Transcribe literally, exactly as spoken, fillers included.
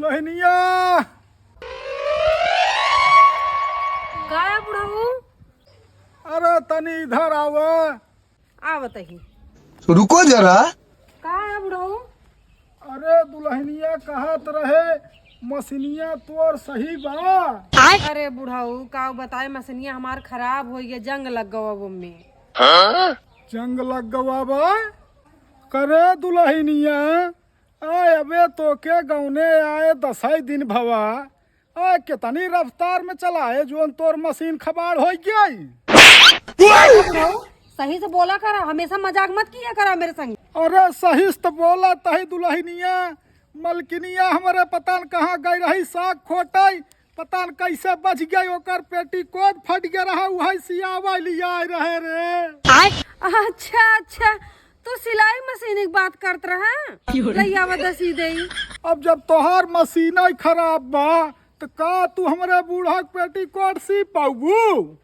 बहनिया। का है बुढ़ऊ? अरे तनी इधर आवा। आवत ही। रुको जरा। का है बुढ़ऊ? अरे दुल्हनिया कहत रहे मसिनिया तोर सही बा। अरे बुढ़ऊ का बताए, मसिनिया हमार खराब होइ गया, जंग लग गवा वो में। जंग लग गवा बा? करे दुल्हनिया, आय अबे तोके गौने आए दसई दिन भवा, आय कितनी रफ्तार में चलाए जोन तोर मशीन खबाड़ होइ गई। सही से बोला करा, हमेशा मजाक मत किया करा मेरे संग। अरे सही से तो बोला तही दुल्हनिया, मलकिनिया हमरे पता न कहाँ गई रही साग खोटई, पता न कैसे बच गई, ओकर पेटीकोट फट गया रहा, उहई सियावा लियाए रहे रे। अच्छा अच्छा, तू सिलाई मशीन की बात करत रहा? लइयावा दसी देई। अब जब तोहार मशीन ही खराब बा, तो का तू हमरे बूढ़ा के पेटीकोट सी पाबू?